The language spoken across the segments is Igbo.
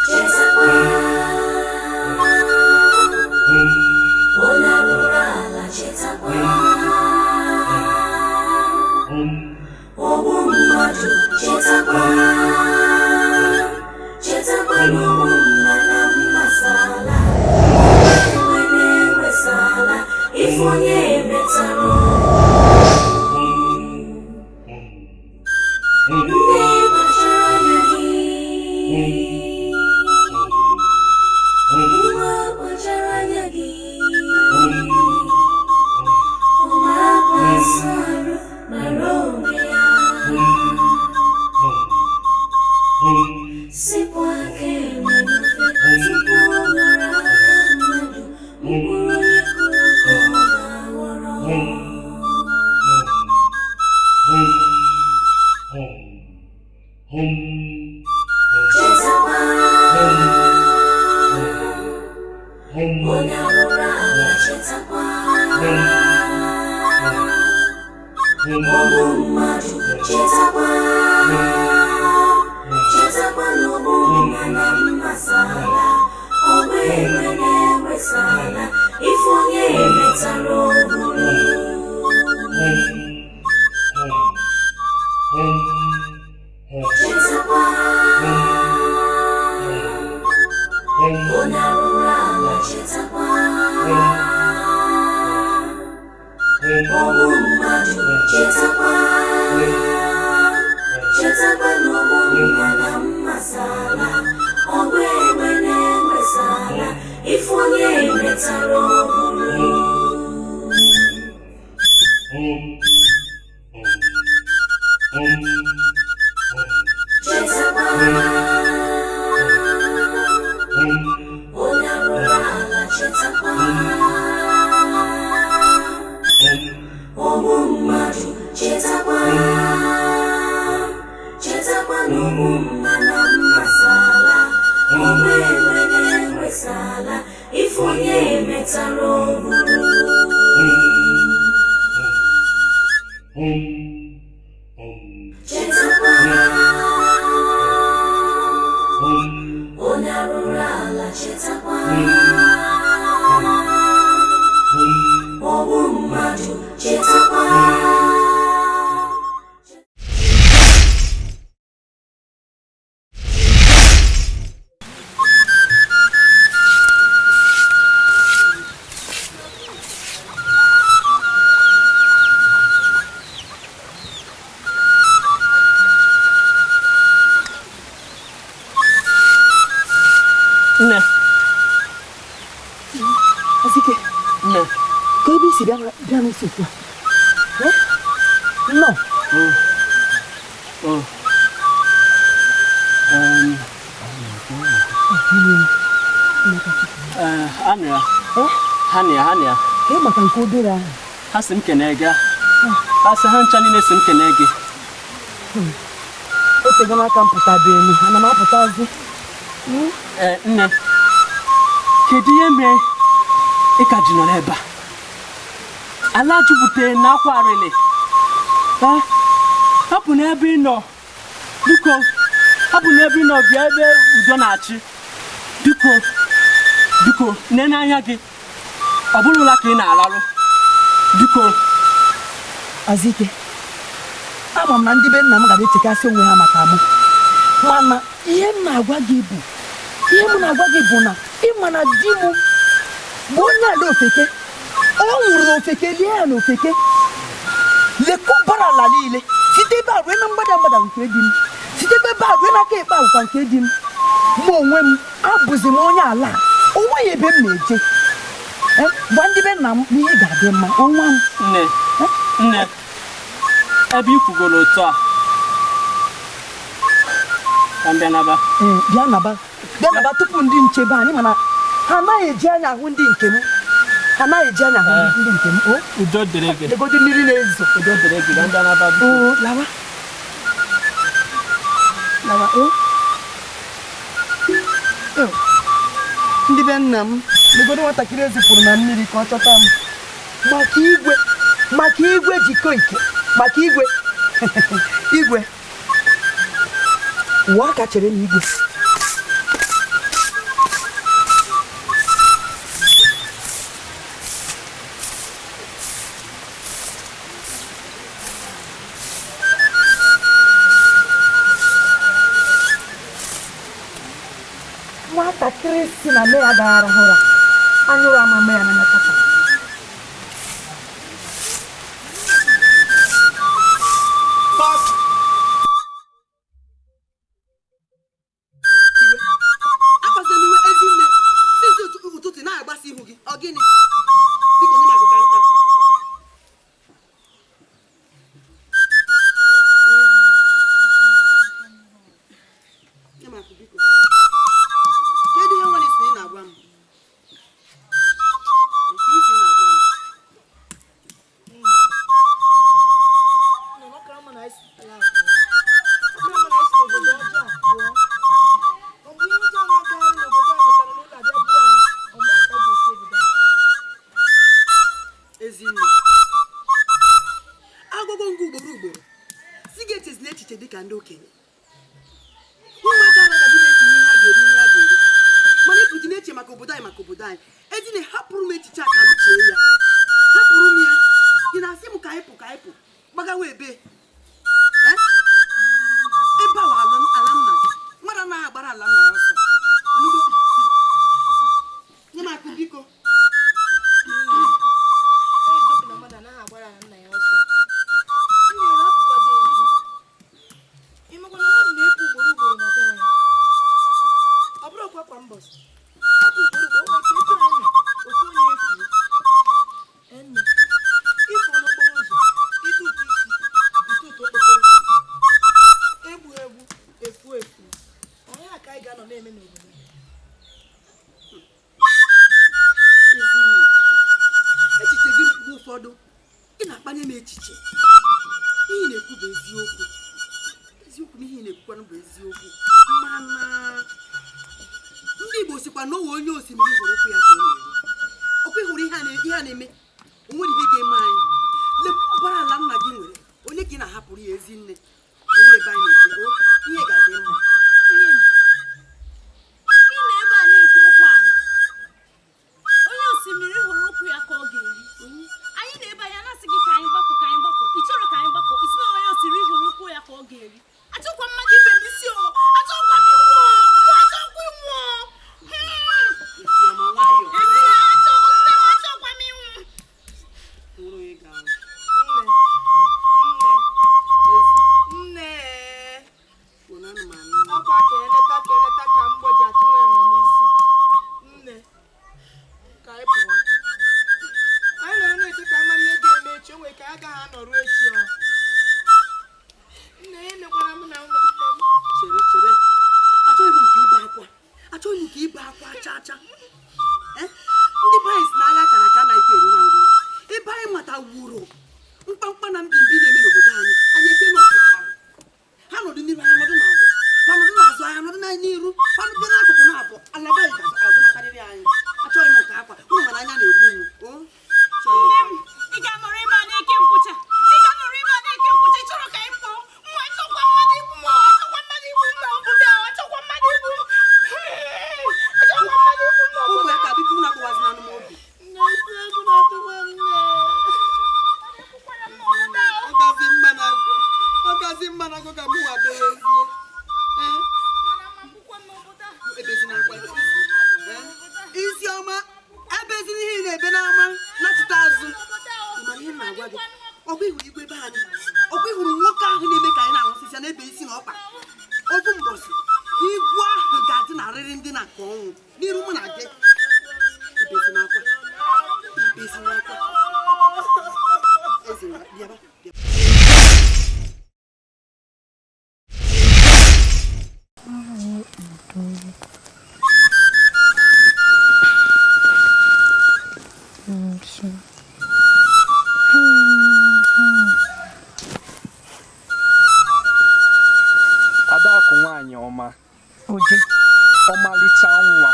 Chetakwa onye arụrụ ala, chetakwa ogbu mmadụ, chetakwa, chetakwa n'ogbu mma na mmasala enwe na-enwesala ife onye metara. Nne, kpachara anya gị. Nwa, kpachara anya gị. Ụmụaka arụ mara onwe ya, sipụ aka enwe n'ofe tupu ọ ghọrọ aka mmadụ. Mkpụrụ onye kụrụ ka ọ ga-aghọrọ. Chetakwa onye arụrụ ala, chetakwa ogbu mmadụ, chetakwa, chetakwa na ogbu mma na mmasala ọgba enwe na-enwesala ife onye metara oburu. Chetakwa onye arụrụ ala, chetakwa ogbu mmadụ, chetakwa, chetakwa na ogbu mma na mmasala ọgba egbe na-enwesala ife onye metara oburu. Chetakwa onye arụrụ ala, chetakwa ogbu mmadụ, chetakwa, chetakwa na ogbu mma na mmasala ọgba egbe na-enwesala ife onye metara oburu. Chetakwa onye arụrụ ala, chetakwa ogbu mmadụ, chetakwa. Nne. Azike. Nne. Ka ebe isi bịa bịa n'isi ugbu a? Eh? Nnọọ. Oh. Ha nọ ya. Eh? Ha nọ ya, ha nọ ya. Ka ị maka nke obere ahụ. Ha sị m kene gị. Ha sị ha ncha niile sị m kene gị. O tego n'aka m pụtabe elu, ana m apụtazi. Ee, nne. Kedu ihe mere ị ka ji nọrọ ebe a? Ala jupụtara na akwa arịlị. Ee, hapụ n'ebe ị nọ. Biko, hapụ n'ebe ị nọ bịa ebe udo na-achị. Biko, biko, nene anya gị. Ọ bụrụla ka ị na-alarụ. Biko. Azike, ama m na ndị be nna m gara echekasị onwe ha maka mụ, mana ihe m na-agwa gị bụ, ihe m na-agwa gị bụ na ịma na di m bụ onye ala ofeke. Ọ nwụrụ n'ofeke, lie ya n'ofeke, lekụbara ala niile site ebe a rue na mgbada mgbada nke di m, site ebe a rue n'aka ekpe agwụkwa nke di m. Mụ onwe m abụzi m onye ala a. O nweghị ebe m na-eje. Gwa ndị be nna m na ihe ga-adị mma, ọnwa m. Nne, nne, ebe ị kwugoro otu a, ka m bịa naba. Ee, bịa naba, bịa naba tupu ndị nchebe anyị, mana ha anaghị eji anya ahụ ndị nke m, ha anaghị eji anya ahụ ndị nke m. O Udo dịrị gị. Legodi mmiri na-ezo. Udo dịrị gị, ka m bịa naba. O lawa, lawa. O, ndị be nna m. Legodo nwatakịrị ezipụrụ na mmiri ka ọ chọta m maka igwe, maka igwe jikọ ike, maka igwe igwe ụwa aka chere na igwe. Nwatakịrị si na nne ya agaghị arahụ ụra, anya ụra ama mme ya n'anya tata. Akpasila iwe, Ezinne. Sisi ụtụtụ na-agbasa ihu gị, ọ gịnị? Biko nye m akụ ka nta. Nye m akụ, biko. Kedu ihe nwere isi na ị na-agwa m? Nke isi na-agwa m. Nne, ọ kara mma na anyị si ala a pụọ. Ọ kara mma na anyị si n'obodo ọjọọ a pụọ. Ọ bụ ihe ọjọọ na-agagharị n'obodo a batara n'ụlọ abịa buru anyị. Ọ mgbe a ka anyị ga-esi obodo a. Ezinne, agwago m gị ugboro ugboro si gị echezila echiche dịka ndị okenye. Ụmụaka anaghị gị na-eche ihe ha ga-eri, ihe ha ga-eri, mana ịpụta na-eche maka obodo anyị, maka obodo anyị. Ezinne, hapụrụ m echiche a ka m chee ya. Hapụrụ m ya. Ị na-asị m ka anyị pụ, ka anyị pụ gbagawa ebe? Eh? Ebe a wụ ala ala nna gị. Mmadụ anaghị agbara ala nna ya ọsọ. Ịnụgo? Nye m akụ, biko. Eziokwu na mmadụ anaghị agbara ala nna ya ọsọ. Nne, na-apụkwado ezi. Ị makwa na mmadụ na-epu ugboro ugboro na be anyị. Ọ bụrụkwa kwa mbọsị. Ọ bụ ugboro ugboro, o nwere ike etu anyị nọ, ofu onye efuo. Nne, ịfụ n'okporo ụzọ, ịtụ ụtụ isi, ịtụ ụtụ okpokoro. Egbu egbu, efu efu. Onye a ka anyị ga-anọ na-eme n'obodo a? Ezinne, echiche gị mgbe ụfọdụ ị na-akpanye m echiche. Ihe ị na-ekwu bụ eziokwu, eziokwu na ihe ị na-ekwukwanụ bụ eziokwu, mana ndị Igbo sikwa na owe onye osimiri hụrụ ụkwụ ya ka ọ na-eru. Ọkwa ị hụrụ ihe a ihe a na-eme, o nwere ihe ga-eme anyị. Lekwa ụbara ala nna gị nwere, onye ka ị na-ahapụrụ ya? Ezinne, o nwere ebe anyị na-eje. O ihe ga-adị mma. Nne m, ị nọ ebe a na-ekwu okwu ala. Onye osimiri hụrụ ụkwụ ya ka ọ ga-eri. Anyị na ebe anyị na-asị gị ka anyị gbapụ, ka anyị gbapụ. Ị chọrọ ka anyị gbapụ. Isi na onye osimiri hụrụ ụkwụ ya ka ọ ga-eri. Achọkwa mmadụ ibe m isi o. Achọkwa m ịnwụ o. Mụ achọkwa ịnwụ o. Isiọma, nwayọọ. Ezi achọ nne m, achọkwa m ịnwụ. Nwere onye ga-anwụ. Nne, nne, Ezi, nne. kwuo na ana m anụ. Ọkwa ka eleta, ka eleta ka mgbọ ji atụ nwa enwe n'isi. Nne, ka anyị pụwa. Anyị nọrọ na-eche ka a mara ihe ga-eme echi, o nwere ka anyị agaghị anọrụ echi ọ. Nne, ihe mekwara mụ na ụmụnne m. Chere, chere, achọghị m nke ibe akwa, achọghị m nke ibe akwa chaa chaa. Eh? Ndị be anyị si na agha kara aka anaghịkwa eri nwa ngwụrọ. Ebe anyị mata wuru mkpamkpa na mbimbi na-eme n'obodo anyị, anyị eke na ọpụchara ha nọdụ n'iru, ha nọdụ n'azụ, ha nọdụ n'azụ, anyị nọdụ n'iru, ha nọdụ n'akụkụ na-abụ ala be anyị ga-azụ nakarịrị anyị. Achọghị m nke akwa ụnụ, mana anya na-egbu m o. Achọghị m Nne nke m, ị ga-anọrọ ebe a na-eke nkwụcha. Ị ga-anọrọ ebe a na-eke nkwụcha. Ị chọrọ ka anyị pụọ. Mụ achọkwa mmadụ igbu m. Achọkwa mmadụ igbu m n'obodo a. Achọkwa mmadụ igbu m. Achọkwa mmadụ igbu m n'obodo a. Ụmụaka, biko, unu akpọwazina anụ m obi. Nne, isi egwu na-atụkwa m, nne. Ekwukwara m n'obodo a. Ọgazi mma na agwọ, ọgazi mma na agwọ ka mụ nwa berezie. Ee. Mana ma mgbukwa m n'obodo a. Ebezina akwa. Ee? Isi ọma, ebezina ihe ị na-ebe n'ama nachite azụ. Ị mara ihe m na-agwa gị? Ọkwa ịhụrụ igwe be anyị, ọkwa ịhụrụ nwoke ahụ na-eme ka anyị na-anwụsịsịa na-ebe isi na ọkpa. Ofu mbọsị igwe ahụ ga-adị na arịrị ndị na nke ọnwụ n'iru mụ na gị. Ebezina akwa, ebezina akwa. Eze, bịaba, bịaba. Adakụ, nwaanyị ọma. Oje. Ọmalịcha nwa.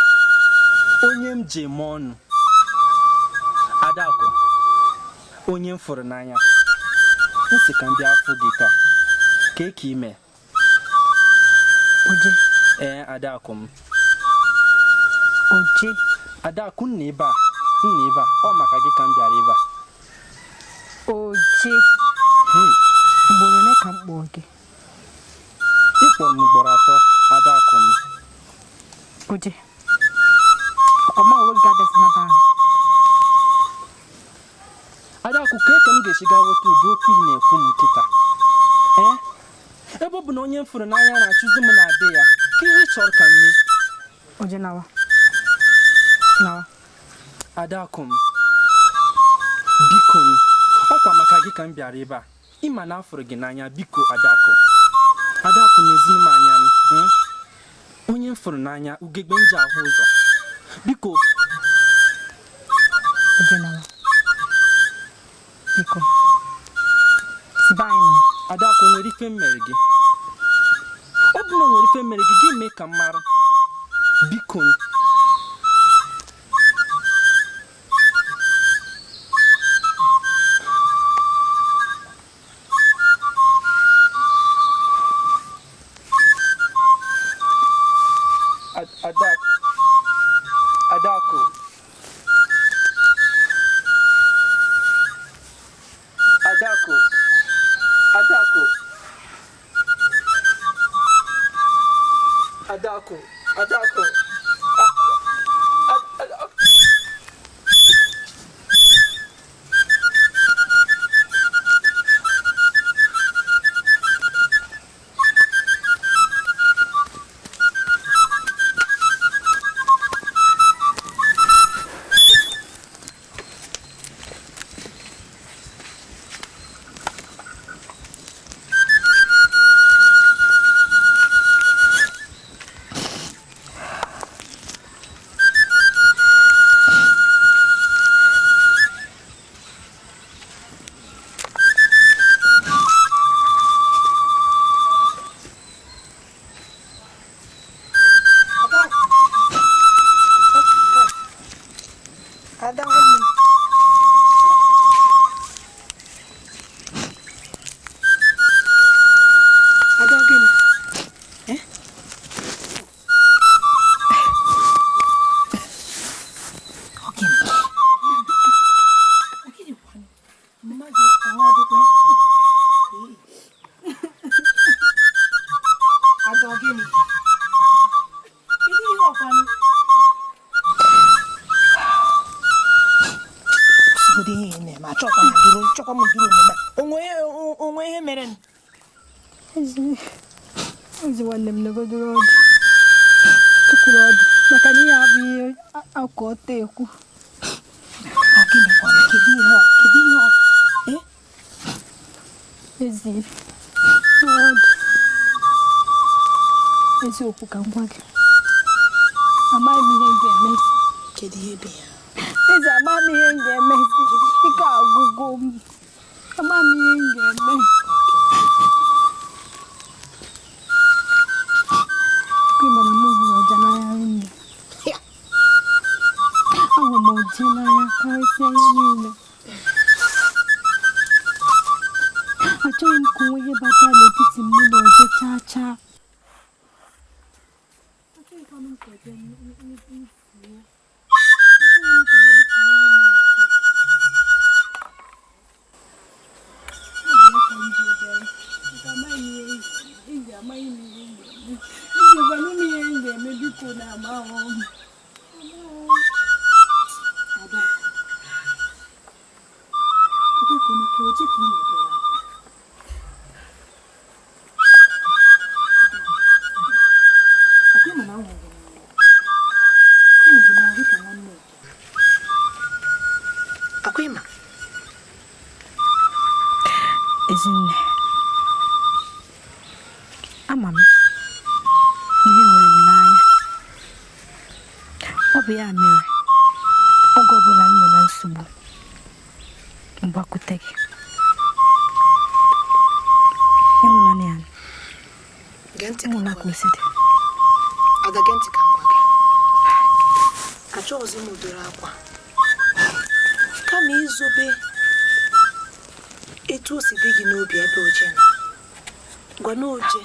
Onye m ji eme ọnụ. Adakụ, onye m fụrụ n'anya. M sị ka m bịa afụ gị taa. Kee ka ime? Oje. Ee, Adakụ m. Oje. Adakụ, nna ebe a, nna ebe a, ọ maka gị ka m bịara ebe a. Oje. Hey. Ugboro ole ka m kpọọ gị? Ị kpọrọ m ugboro atọ, Adakụ m. Oje. Ọkwa ma onwe gị abịazi na be anyị. Adakụ, kee ka m ga-esi gaa ghọta ụdị okwu ị na-ekwu m kịta? Ee? Ebe ọ bụ na onye m fụrụ n'anya na-achụzi m na be ya, ka ihe ị chọrọ ka m mee? Oje nawa. Nawa. Adakụ m, biko ọkwa maka gị ka m bịara ebe a. Ị ma na afụrụ gị n'anya, biko Adakụ. Adakụ na-ezinu m anya, onye m fụrụ n'anya, ugegbe m ji ahụ ụzọ. Biko. Oje nawa. Biko. Si be anyị nọ. Adakụ, nwere ife m mere gị? Ọ bụ na o nwere ife m mere gị, gị mee ka m mara. Biko. Adakụ. Adakụ. Adakụ. Adakụ. Adakụ. Adakụ. Ada nwanne m. Ada gịnị? Eh? Ọ gịnị? Ọ gịnị kwanụ? Mma gị ahụ ọ dịkwa? Ada ọ gịnị? Kedu ihe ọ kwanụ? Kwụsịgodo ihe ị na-eme, achọkwa m duru, chọkwa m duru omume a. Onwe ihe mere nụ? Ezi nwanne m nọgodoro ọdụ. Tụkwuru ọdụ maka na ihe abụghị ihe akụ ọtọ ekwu. Ọ gịnị kwanụ? Kedu ihe ọ? Kedu ihe ọ? Eh? Ezi ọdụ. Eziokwu ka m gwa gị. Amaghị m ihe m ga-emezi. Kedu ihe bụ ya? Ezi amaghị m ihe m ga-emezi. Ike agwụgo m. Amaghị m ihe m ga-eme. Kwe mana m hụrụ ọja n'anya rinne. Ahụrụ m ọja n'anya karịsịa ihe niile. Achọghị m ka onwe ihe bata n'etiti mụ na ọja chaa chaa. Achọghịkwa m ka ọja fuo. Achọghị m ka ha gbutuoro m ike. Ọ bụ ya ka m ji bịara. Maka amaghị m ihe ezi, amaghị m ihe m ga-eme. Ezi gwanụ m ihe m ga-eme, biko na amaghị m. Ada. Adakụ, maka oje ka ị na-ebere akwa. Ọkwa ịma na ahụrụ gị n'anya. Ahụrụ gị n'anya dịka nwanne gị. Ọkwa ịma? Ezinne, ama m na ị hụrụ m n'anya. Ọ bụ ya mere oge ọbụla m nọ na nsogbu, m gbakwute gị. Ịhụnanya ya. Gee ntị ka m Ịhụnanya gwa ka o gị. si dị. Ada, gee ntị ka m gwa gị. Achọghịzi m ụdịrị akwa. Kama izobe etu o si dị gị n'obi ebe Oje nọ, gwa na Oje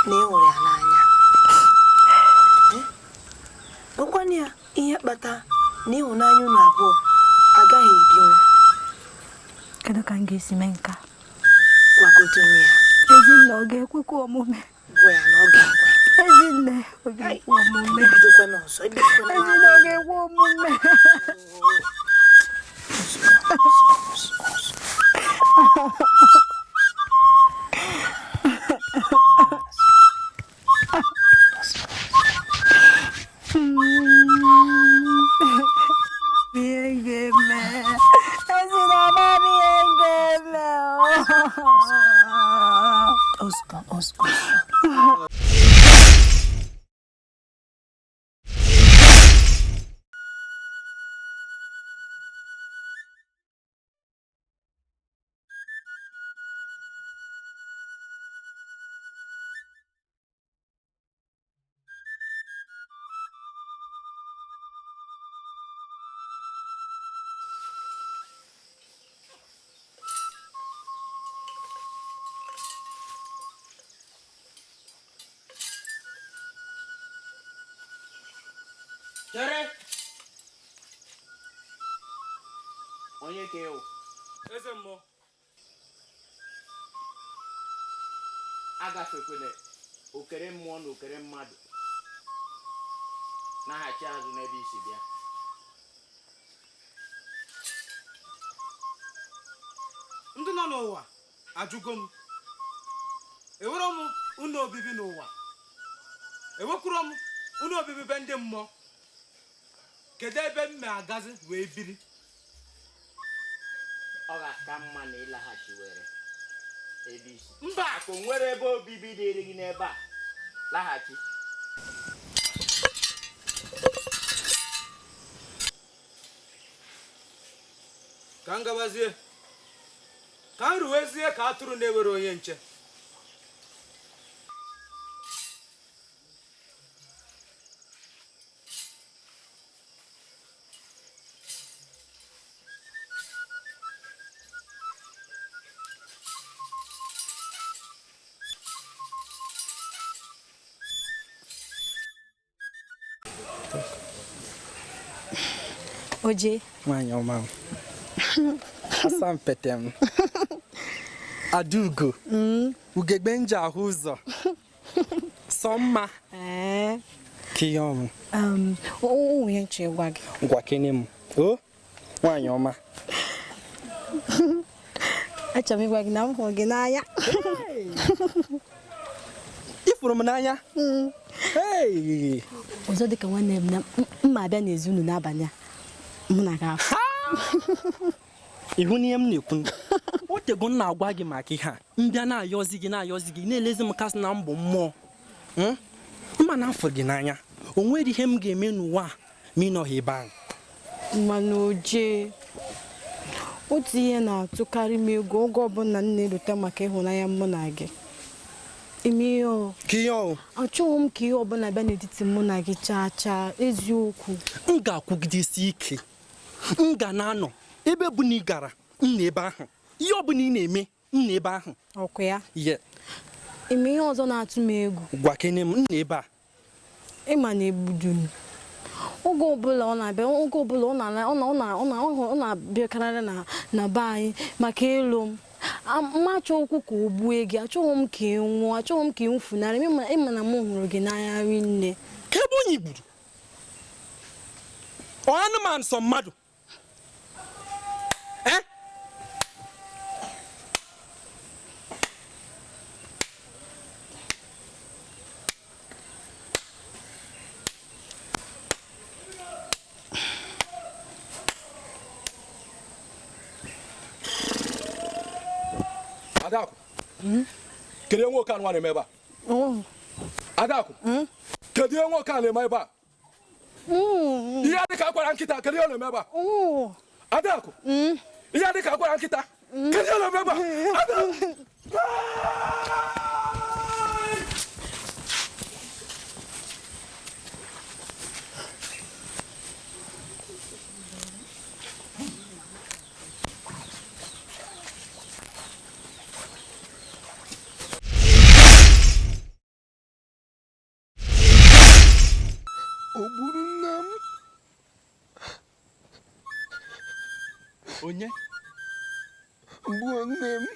na ị hụrụ ya n'anya. Gwakwana ya ihe kpata na ịhụnanya unu abụọ agaghị ebinwu. Kedu ka m ga-esi mee nke a? Gwagodo m ya. Ezinne, ọ ga-ekwekwa omume? Gwa ya na ọ ga-ekwe. Ezinne, ọ ga-ekwe omume? Ebidokwana ọzọ, ebidokwana. Ezinne, ọ ga-ekwe omume? Ihe ga-eme. Ezinne, ama m ihe ga-eme. Ozugbo, ozugbo. Chere! Onye ka ịwụ? Eze mmụọ. Agafekwele okere mmụọ na okere mmadụ. Naghachi azụ n'ebe isi bịa. Ndị nọ n'ụwa ajụgo m. Ewere m ụlọ obibi n'ụwa. Ewekwuro m ụlọ obibi be ndị mmụọ. Kedu ebe m ma-agazi wee biri? Ọ ga-aka mma na ịlaghachiwere ebe isi. Mba! Ka o nwere ebe obibi dịrị gị n'ebe a. Laghachi. Ka m gabazie. Ka m ruwezie ka atụrụ na-ewere onye nche. Oje. Nwaanyị ọma m. Asampete m. Adaugo. Ugegbe m ji ahụ ụzọ. Sọ mma. Ka ihe ọmụ. O nwere nche gwa gị. Gwa kene m. O nwaanyị ọma. Achọrọ m ịgwa gị na m hụrụ gị n'anya. Ị fụrụ m n'anya? Hey! Ọzọ dịka nwanne m na mma abịa n'ezi unu n'abalị a. Mụ na gị afọ. Ịhụ n'ihe m na-ekwu. O tego m na-agwa gị maka ihe a. M bịa na-ayọzi gị na-ayọzi gị na-elezi m kasị na mbụ mmụọ. Mma na afọ gị n'anya. O nwere ihe m ga-eme n'ụwa a ma ị nọghị ebe ahụ. Mana Oje, otu ihe na-atụkarị m egwu oge ọbụla m na-erute maka ịhụnanya mụ na gị. Ime ihe ọ? Ka ihe ọ? Achọghị m ka ihe ọbụla bịa n'etiti mụ na gị chaa chaa, eziokwu. M ga-akwụgidesi ike. M ga na-anọ ebe bụ na ị gara, m na ebe ahụ. Ihe ọbụla ị na-eme, m na ebe ahụ. Ọkụ ya? Ye. Ime ihe ọzọ na-atụ m egwu. Gwa kene m, m na ebe a. Ịma na egbudu m. Oge ọbụla ọ na-abịa, oge ọbụla ọ na-abịakarị na be anyị maka ịlụ m. M achọghị okwu ka o gbue gị, achọghị m ka ị nwụọ, achọghị m ka ị funarị. Ịma na m hụrụ gị n'anya rinne. Ka ebe onye gburu? Ọ anụmanụ sọ mmadụ? Adaku, kedu ihe nwoke a na-eme ebe a? Adaku, kedu ihe nwoke a na-eme ebe a? Ihe dị ka akwara nkịta, kedu ihe ọ na-eme ebe a? Adaku, ihe dị ka akwara nkịta, kedu ihe ọ na-eme ebe a? Adaku! Gburu nna m. Onye? Gbuo nne m.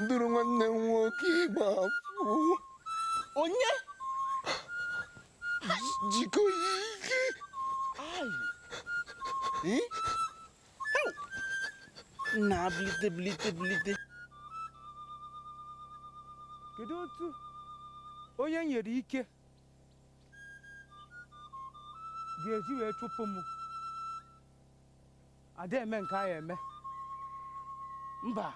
Duru nwanne m nwoke ịgba afụ. Onye? Jikọ ya ike. Nna, bilite bilite bilite. Kedu otu onye nyere ike ga-eji wee chụpụ m? Ada eme nke a eme. Mba.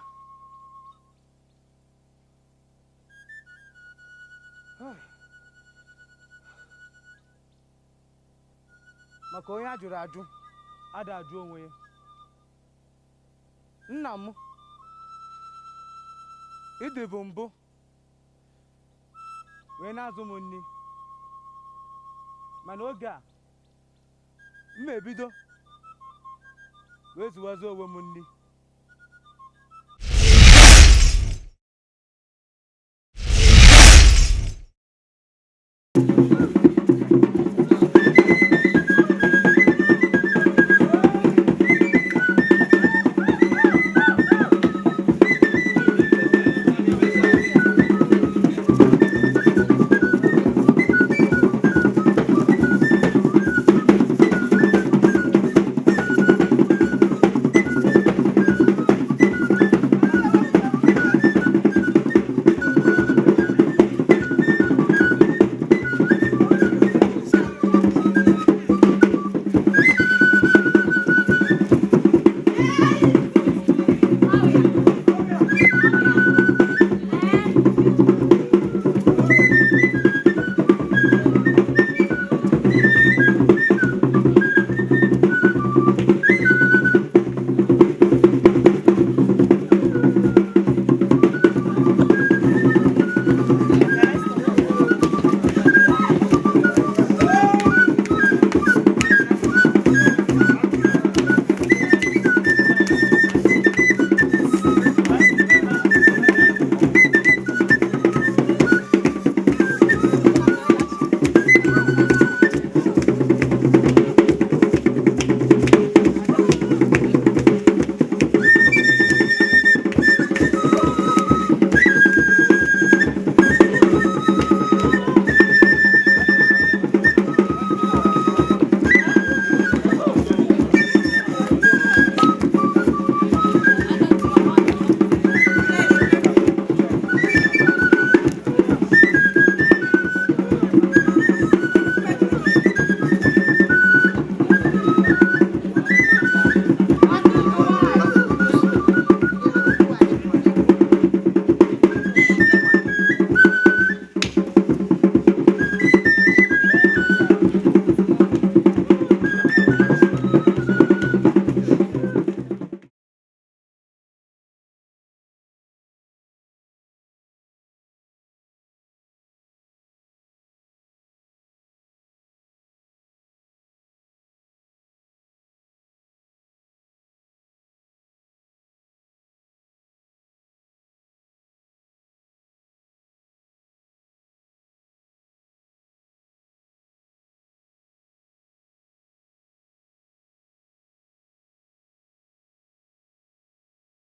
Maka onye a jụrụ ajụ ada ajụ onwe ya. Nna m, ịdịbụ mbụ wee na-azụ m nri, mana oge a m ebido wee zụwazi onwe m nri.